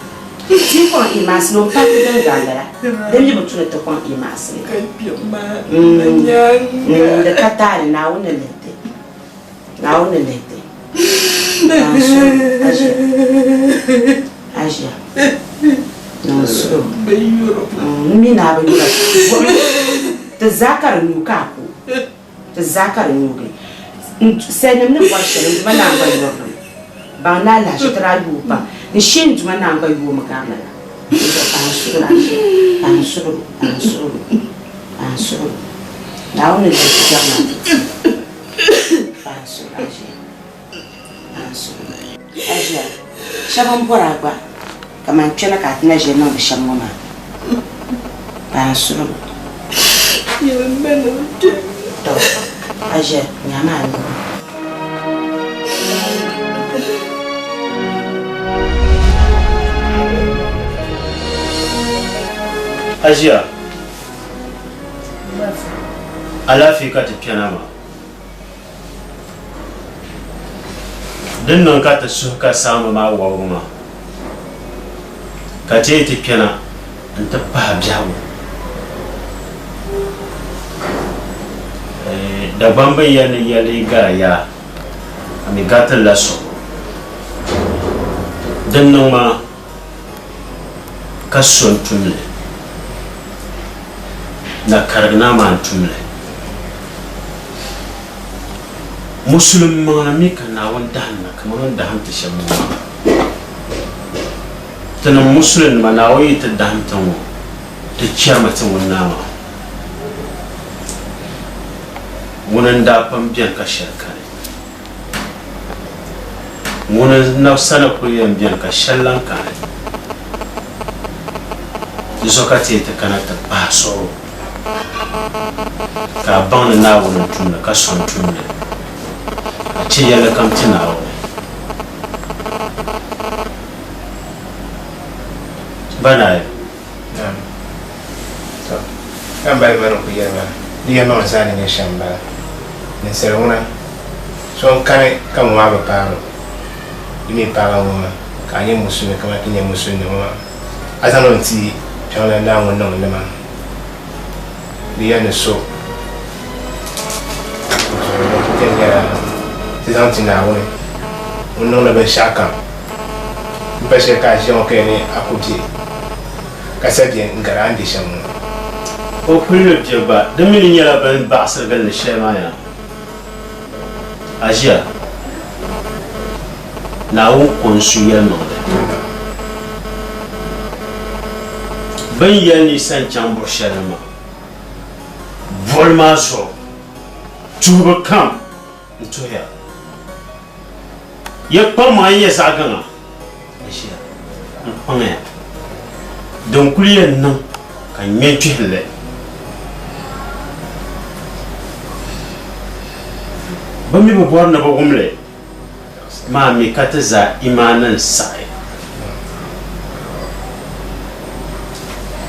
Speaker 10: Ti yi kɔŋ imaasili o m-pahi ti din gaŋ lala. Di mi bi tu ni ti kɔŋ imaasili. Di ka taali Naawuni ni lihi ti. Naawuni ni lihi ti. Paɣa n-suhuri a ʒiya. A ʒiya. Niŋ suhuri. N mi ni a bi yura buɣim ti zaa ka di nyuui ka a ku. Ti zaa ka di nyuugi. Salinima ni bɔri shɛli n Duuma naan gba yuri li mi. Baŋ ni alahichi ti daa yooi pam. N shee n Duuma Naa gba yoomi gari lala. Dinzuɣu pahi n suhuri a shee, pahi n suhuri o, pahi n suhuri o, pahi n suhuri o. Naawuni ni lan ti gari maa ti ti. Pahi n suhuri a shee, pahi n suhuri o. A ʒiya, shɛba m-bɔri a gba kaman kpɛna ka a ti na ʒiya niŋdi shɛm ŋɔ maa. Pahi n suhuri o. Tɔ! A ʒiya, nyami a nuu.
Speaker 11: A ʒiya, alaafee ka ti kpɛna maa. Din niŋ ka ti suhu ka saamba maa wɔbigu maa, ka ti yi ti kpɛna nti pahi biɛhigu. Dagbamba n yɛli ni yɛli gara yaa, a mi garitili la so. Din niŋ maa ka so n-tum li, na karigi naa maa n-tum li. Musulim maŋli mi ka Naawuni dahim na kaman o ni dahim ti shɛm ŋɔ maa. Tinim Musulinima, Naawuni yi ti dahim ti ŋɔ, ti chɛrimi ti ŋun naa maa. Ŋuni n-daa pun beni ka shɛli kani. Ŋuni n-nabisa ni kuli yɛn beni ka shɛli lan kani. Di zuɣu ka ti yi ti kana ti pahi suɣuro ka a baŋ ni Naawuni n-tum li ka so n-tum li. A chɛ yɛlli kam ti Naawuni. Banayi.
Speaker 9: Naam. To, ka m bali ma ni ku yɛli ma di yɛlimaŋli zaa ni nyɛ shɛm m-bala. Ninsal ŋuna, so n-kani ka ŋɔ maa bi paag o. Yi mi paag a ŋɔ maa, ka a nyɛ musulimi kaman ti ni nyɛ musulinima ŋɔ maa. A zaŋdi o n-ti Kpiɔŋlan Naa ŋun niŋ li maa. Di yɛli ni so n-zuɣu din nyɛla ti zaŋ ti Naawuni ŋun niŋdi binshɛɣukam m-pa shɛli ka a ʒiya ŋɔ ka yɛli ni a ku be ka sa be n-gari a ni be shɛm ŋɔ.
Speaker 11: O kuli ni be gba, di mi ni nyɛla bɛ ni baɣisiri gilindi shɛli maa yaa. A ʒiya, Naawuni ko n-su yɛlimaŋli. Bɛ ni yɛli ni yi sa n-chaŋ buɣ shɛli ni maa, buɣili maa zuɣu tuhibu kam n-tuhiya. Ya kpaŋmaŋa yi nyɛ zaɣ gaŋa, a ʒiya n-kpaŋya din kuli yɛn niŋ ka n ŋme n-kpihim li. Bɛ mi bi bɔri ni bɛ wum li maa mi ka ti zaa imaani n-saɣi.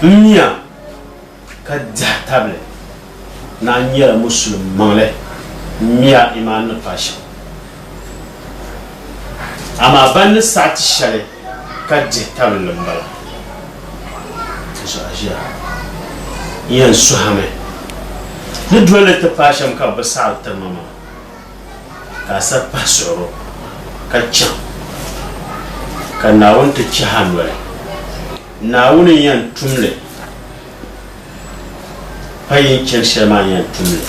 Speaker 11: M miya ka dihi tabili ni a nyɛla musulim maŋli m-miya imaani ni paai shɛm. Amaa ban ni saɣi ti shɛli ka dihi tabili li m-bala. Ti zuɣu a ʒiya n yɛn suhimi ni doli li ti paai shɛm ka bɛ bi saɣiri tiri ma maa, ka a sa pahi suɣiro ka chaŋ ka Naawuni ti chɛhi a noli. Naawuni n-yɛn tum li, pa yi ni chani shɛli maa n-yɛn tum li.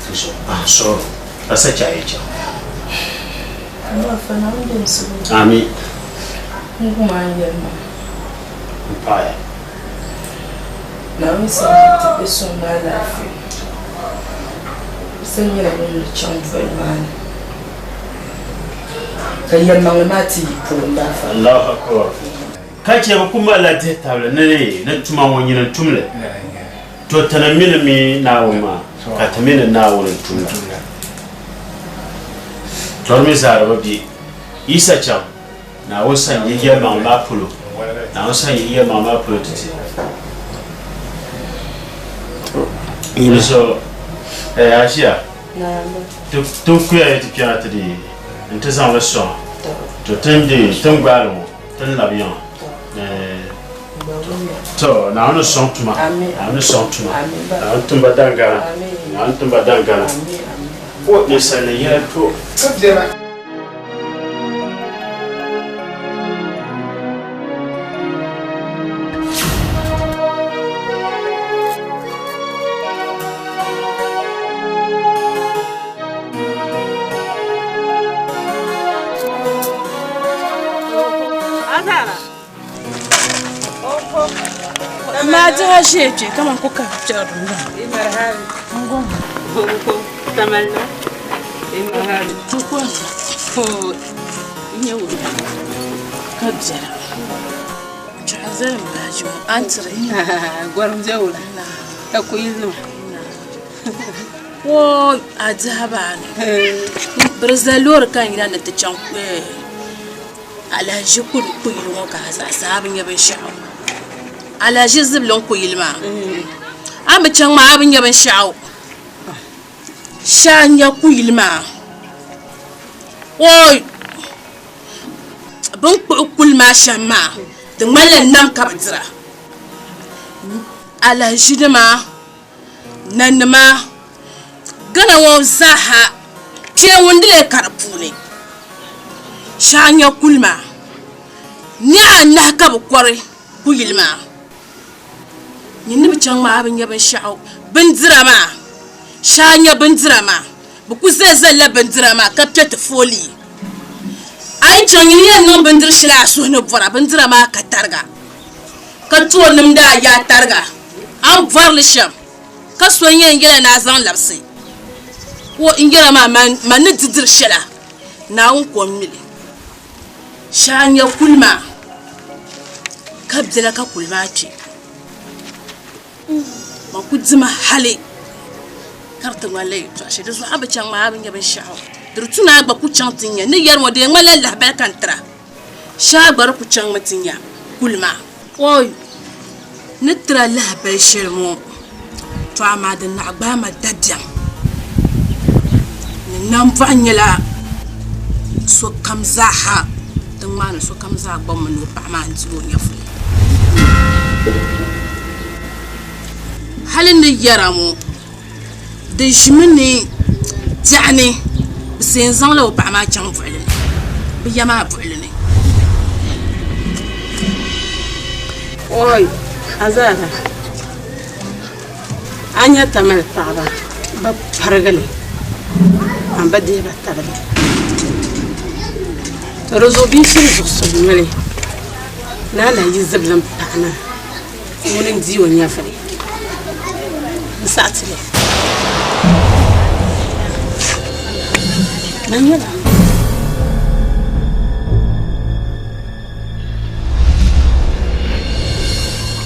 Speaker 11: Di zuɣu pahi suɣiro ka sa chɛ a yi chaŋ. Ami.
Speaker 8: N
Speaker 11: paɣiya.
Speaker 8: Naawuni sani ti be suŋ ni alaafee. Sani nyɛla ŋun ni chaŋ voli maa ni. Ka yɛlimaŋli maa ti yi polo m-bahi fa.
Speaker 11: Allahu Akbar. Ka chɛ bɛ ku malila dihitabili ni ni tuma ŋɔ nyini n-tum li. To ti ni mi ni mi Naawuni maa, ka ti mi ni Naawuni n-tum li. To di mi zaa di bi be. Yisa chaŋ Naawuni sani yihi yɛlimaŋli maa polo. Naawuni sani yihi yɛlimaŋli maa polo ti ti. Di zuɣu, a ʒiya. Ti kuya yi ti kpɛna ti di n-ti zaŋ li sɔŋ to ti ni di ti ni gbaali ŋɔ ti ni labi yiŋa to Naawuni ni sɔŋ tuma Naawuni ni sɔŋ tuma Naawuni timba daŋgana Naawuni timba daŋgana ninsal ni yɛli to.
Speaker 8: Azara.
Speaker 12: Maa diha ʒee kpe kaman ko ka kpɛri dundɔŋ. Ka biɛla. Chuɣu zali m baaji ŋɔ a ni tiri.
Speaker 8: Gɔrim bɛ wula ka kuyili nima.
Speaker 12: Woo a diha baa ni. Bɛ di zali loori ka n yina ni ti chaŋ Alahiʒi kuyili ŋɔ ka a zaɣisi a bi nya binshɛɣu. Alahiʒi zibilim kuyili maa. A mi chaŋ maa a bi nya binshɛɣu. Shee a nya kuyili maa. Ooi! Bɛ ni kpuɣi kuli maa shɛm maa, di ŋmanila nam ka bɛ dira. Alahiʒinima, nanima, Ghana ŋɔ zaaha kpee ŋun di lee ka di puuni. Shee a nya kuli maa, niɣi anahi ka bɛ kɔri kuyili maa. Nyin ni bi chaŋ maa a bi nya binshɛɣu. Bindira maa, shee a nya bindira maa, bɛ ku zali zalila bindira maa ka piɛ ti foolii. A yi chaŋ nyin yɛn niŋ bindiri shɛli a suhu ni bɔra, bindira maa ka tariga, ka tooi nimdi a yaa tariga a ni bɔri li shɛm, ka so n-yɛn yɛl a ni a zaŋ labisi o n-yɛra maa, Man ni di diri shɛla, Naawuni ko m-mi li. Shee a nya kuli maa, ka bela ka kuli maa kpe. Man ku dimi hali ka di ti ŋmanila yɛltɔɣa shɛli. Di zuɣu a bi chaŋ maa a bi nya binshɛɣu. Di di tu ni a gba ku chaŋ ti nya. N ni yɛri ŋɔ di yɛn ŋmanila lahibali ka n tira. Shee a gba di ku chaŋmi ti nya kuli maa. Oi! N ni tira lahibali shɛli ŋɔ, tɔ amaa di naɣ gbaai ma dabiɛm ni nambɔɣu nyɛla sokam zaaha tiŋ maa ni sokam zaa gbabimi ni o paɣa maa n-dih o nyɛvuli. Hali n ni yɛra ŋɔ, di ʒimi ni biɛɣu ni bɛ si yɛn zaŋla o paɣa maa chaŋ buɣili ni, bɛ ya maa buɣili ni.
Speaker 8: Oi, Azara, a nya Tamale paɣaba bɛ parigi li, a ni bi dihi ba tabili. To di zuɣu bia shiri zuɣusubu noli ni a lahi yi zibilim paɣa maa. Ŋuni n-di o nyɛvili n-saɣi ti li. Man nyɛla.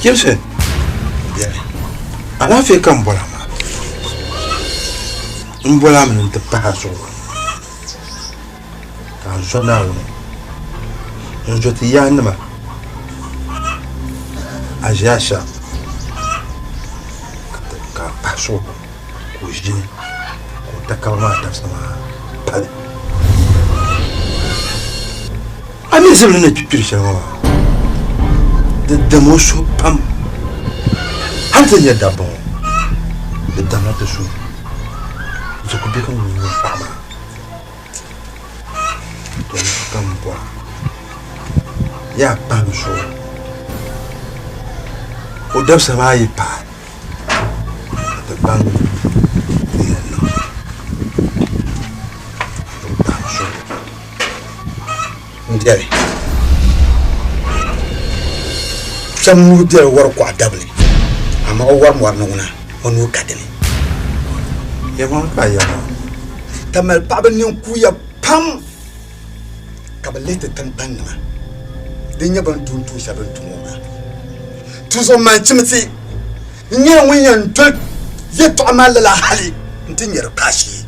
Speaker 6: Jimson, biɛni. Alaafee ka n bɔra maa. N bɔla mi ni n ti pahi a zuɣu ka a zo Naawuni n-zo ti yaannima a ʒiya shɛm ka a pahi suhu ka o ʒini ka o takaba maa dabisa maa pali. A mi zibili ni kpiri shɛli ŋɔ maa, di dam o suhu pam. Hal ti nyɛ dabba ŋɔ, di damla ti suhu. Di ku be ka ŋun nyɛ paɣa maa. To ka m bɔra yaa pahim suhu o dabisa maa yi paai ka ti baŋ din yɛn niŋ ka o pahim suhu
Speaker 5: n biɛli kpɛm nuu biɛli wari kuɣa dabili amaa o wari mɔri ni ŋuna o nuu ka dini
Speaker 6: Yɛlimaŋli ka a yɛli maa.
Speaker 5: Tamali paɣaba ninkuuya pam ka bɛ lihi ti tiŋkpannima din nyɛ bɛ ni tum tuun shɛli bɛ ni tum ŋɔ maa. Tuzuɣu man Chimsi n-nyɛla ŋun yɛn doli yɛltɔɣa maa lala hali nti nya di kaashee.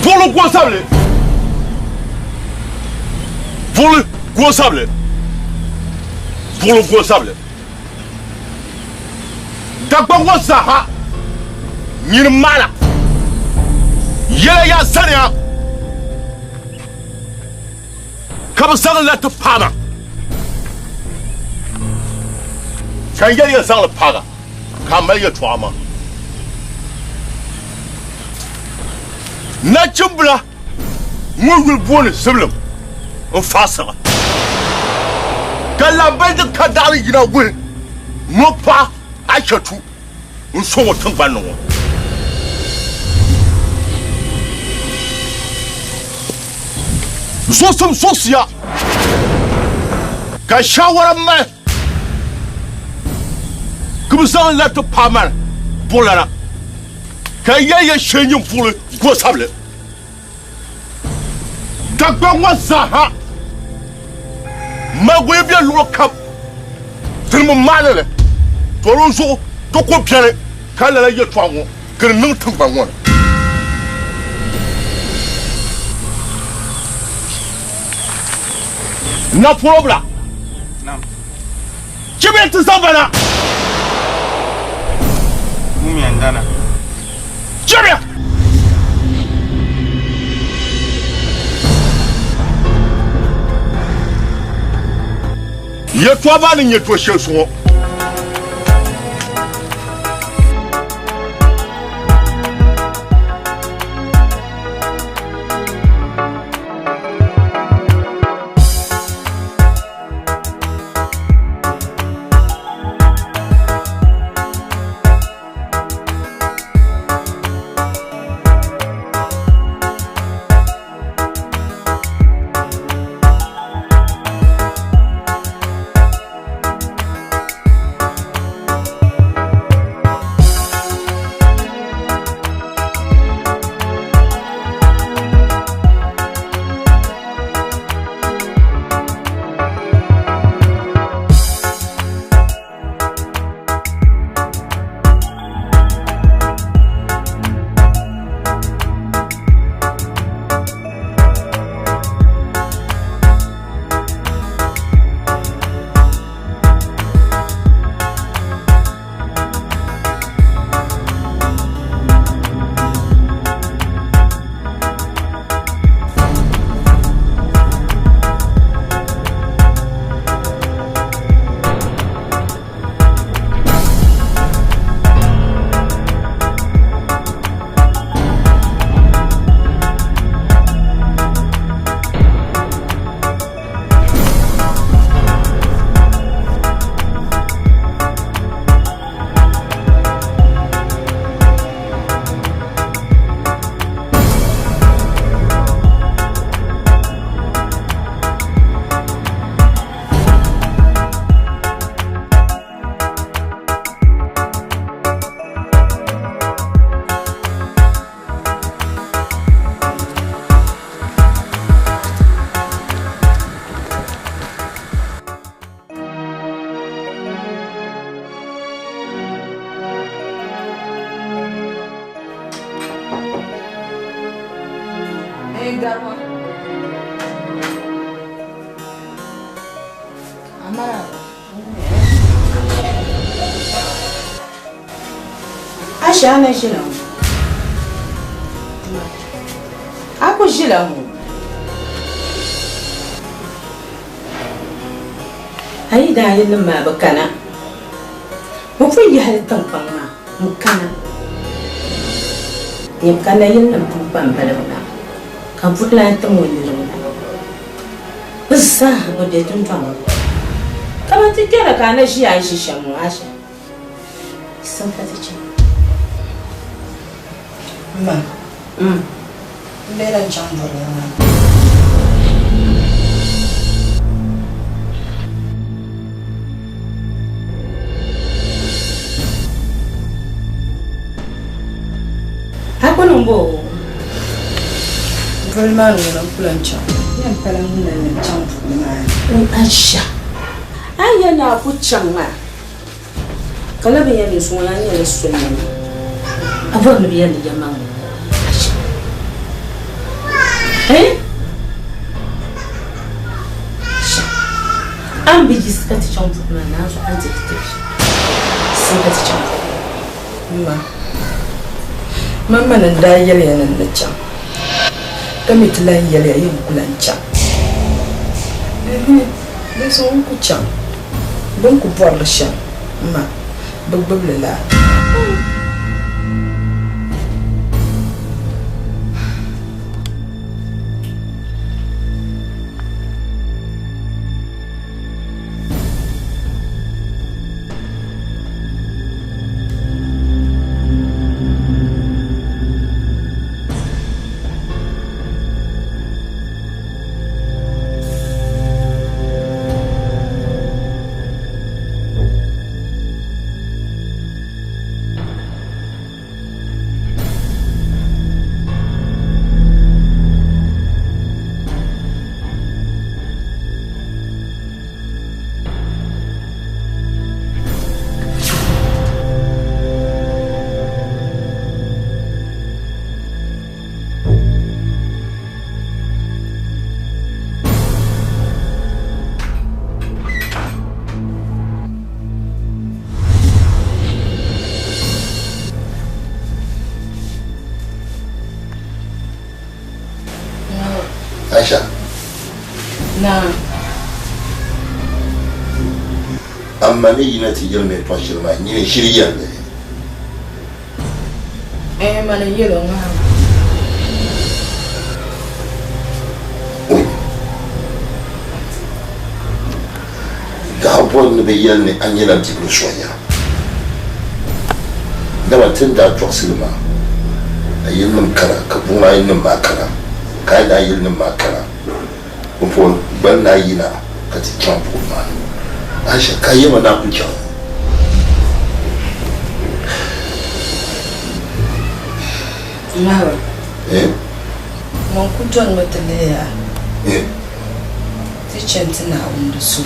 Speaker 3: Buɣili gɔnsabili. Buɣili goosabili, buɣili goosabili. Dagbaŋ ŋɔ zaaha nyini maana yɛla yaa zaniya ka bɛ zaŋ li na ti paai ma, ka n yɛli ya zaŋ li paag a ka a mali yɛtɔɣa maa. Nachimbila ŋun yuli booni Zibilim n-faɣisira, ka lahabali din ka daɣiri yina wuhi ni o paɣa Aishatu n-sɔŋ o tiŋgbani ni ŋɔ. Zuɣusim zuɣusiya ka shaawara mali ka bɛ zaŋ li na ti paai mani buɣilana, ka yɛli ya shee nyin buɣili goosabili. Dagbaŋ ŋɔ zaaha maligu yi be luɣili kam, tinim m-maani li, to di zuɣu ti ku beni ka lala yɛtɔɣa ŋɔ ka di niŋ tiŋgbani ŋɔ ni. Napɔlɔbila, chɛ bɛ ti zaŋ ba na.
Speaker 9: Wumiya n dana.
Speaker 3: Chɛ bɛ. Yɛtɔɣa maa ni nyɛ do shɛli zuŋɔ.
Speaker 10: Asha a na ʒila ŋɔ? A ku ʒila ŋɔ? A yi daa yilinim maa bi kana, bɛ pun yɛhili tiŋkpaŋ maa n-kana. Nyini ka nayilinim pun kpa m-baligi ba, ka buɣilana tim o niriba na. Bɛ zaa bi be dundɔŋ ni. Kaman ti kpɛra ka a na ʒiya a ni ʒi shɛm ŋɔ, Asha. Yiɣisim ka ti chaŋ.
Speaker 4: M ma, m bee lan chaŋ buɣili maa.
Speaker 10: A kuni m-bo?
Speaker 4: Buɣili maa ni ŋuna n-ku lan chaŋ. Yɛn pala ŋun na lan chaŋ buɣili maa ni.
Speaker 10: O Aisha, a yi yɛli ni a ku chaŋ maa, ka la binyɛri ni zuŋɔ la nyɛla soli ni a bɔri ni bɛ yɛli ni yɛlimaŋli Aisha. Eh? A ni bi yiɣisi ka ti chaŋ buɣim maa naan zuɣu a ni ti ti sim ka ti chaŋ buɣim.
Speaker 13: M ma, mani n-daa yɛli ya ni n ni chaŋ, ka mi ti lan yɛli ya yi n ku lan chaŋ. Ɛhɛn, dinzuɣu n ku chaŋ. Bɛ ni ku bɔri li shɛm, m ma, bɛ gbibi li laa.
Speaker 6: Aisha.
Speaker 13: Naam.
Speaker 3: Amma ni yina ti yɛli mi tɔɣ shɛli maa, nyini shiri yɛli li.
Speaker 13: Ɛɛn, mani n-yɛl o ŋahima.
Speaker 3: Oi! Daa bɔri ni bɛ yɛli ni a nyɛla bibili sonya. Dama ti ni daa tɔɣisi li maa, a yilinim kana, ka buŋ a yilinim maa kana, ka a yi daa yilinim maa kana, pumpɔŋɔ gba ni daa yina ka ti chaŋ buɣim maa ni. Aisha, ka a yɛma naa ku chaŋ?
Speaker 13: Ŋahira.
Speaker 3: Eh?
Speaker 13: Ŋun ku dɔnimi ti lihi a.
Speaker 3: Eh?
Speaker 13: Ti chani ti Naawuni di so.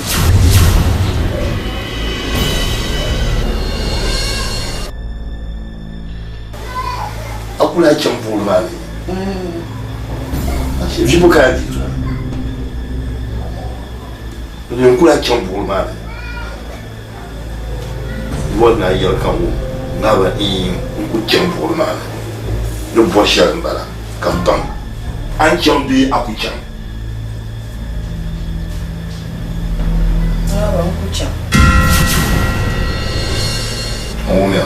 Speaker 3: A ku lahi chaŋ buɣili maa ni? Ashe ʒibu ka a di zuɣu. N yɛn ku lahi chaŋ buɣili maa ni. Bɔri ni a yɛli ka wum ŋahiba n n ku chaŋ buɣili maa ni. Ni bɔri shɛli m-bala ka m baŋ a ni chaŋ bee a ku chaŋ.
Speaker 13: Ŋahiba n ku chaŋ.
Speaker 3: N wumya.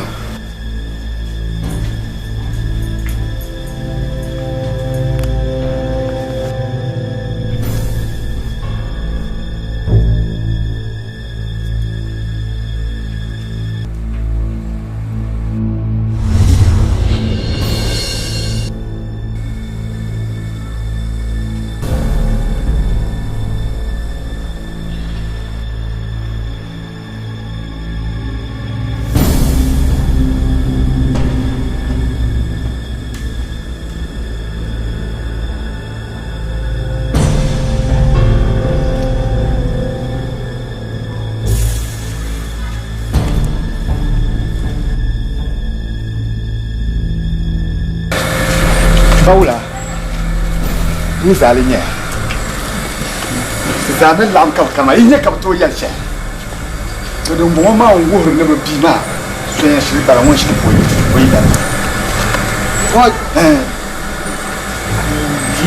Speaker 5: Bawula n zaa li nyɛya ti zaa ni laɣim ka bi kana yi nya ka bi tooi yɛli shɛli to din bɔŋɔ maa n wuhiri ni bi bia maa soya shiri bala ŋun shiri ka o yidana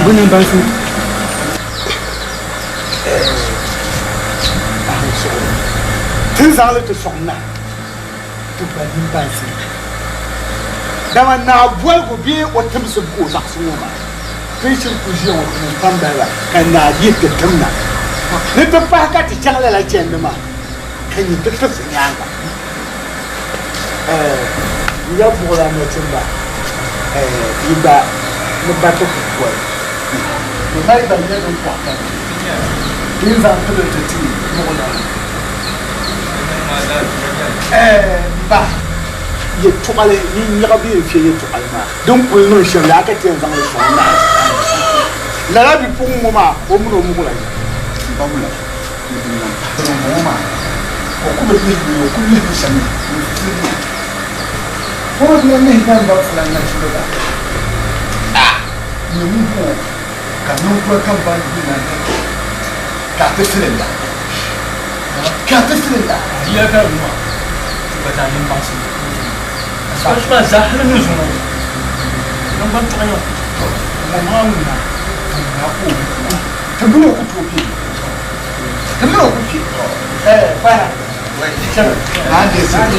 Speaker 1: Bɛ niŋ baŋsim.
Speaker 5: Ti ni zaŋ li ti sɔŋ na ti ba niŋ baŋsim. Dama naa boligu bee o timsim ka o zaɣisi ŋɔ maa, ti ni shiri kuli ʒiya ŋɔ tinim kpambaliba ka naa yihi ti tim na ni ti pahi ka ti chaŋ lala chandi maa ka nyin ti tirisi nyaaŋa. N ya buɣila nachimba yi ba ni ba ti ku boli. Bɛ mali ban nyɛ din kɔhi ka di ni zaŋ tibili ti ti muɣila m ba yɛtɔɣili ninnyaɣa bee n-fiɛ yɛtɔɣili maa din kuli niŋ shɛm laa ka ti yɛn zaŋ li sɔŋ naa. Lala bipuɣiŋ ŋɔ maa o mini o muɣila ya. Ni din lan pahi dimbɔŋɔ maa, o ku bi lihi bee o ku lihi shɛm n-filiya. O bi lan lihi namba fulan nachimba gba. A nyɛ ŋun ku o, ka ninkura kam ban yi na ni ka a ti fili la.
Speaker 6: Ka ti silinda.
Speaker 14: Di yɛli ka di nua, ti gba zaa nini baŋsim ni tooi tum. Asibiti maa zaa hali ni zuŋɔ naŋgban tɔɣa yɛn ku ti tɔri ŋɔ maa ŋuna ka ŋuna ka o ku.
Speaker 6: Ti mini o ku tooi kpe. Ti mini o ku kpe. Ɛɛ, kpana. Chana. Naa n-deei sili.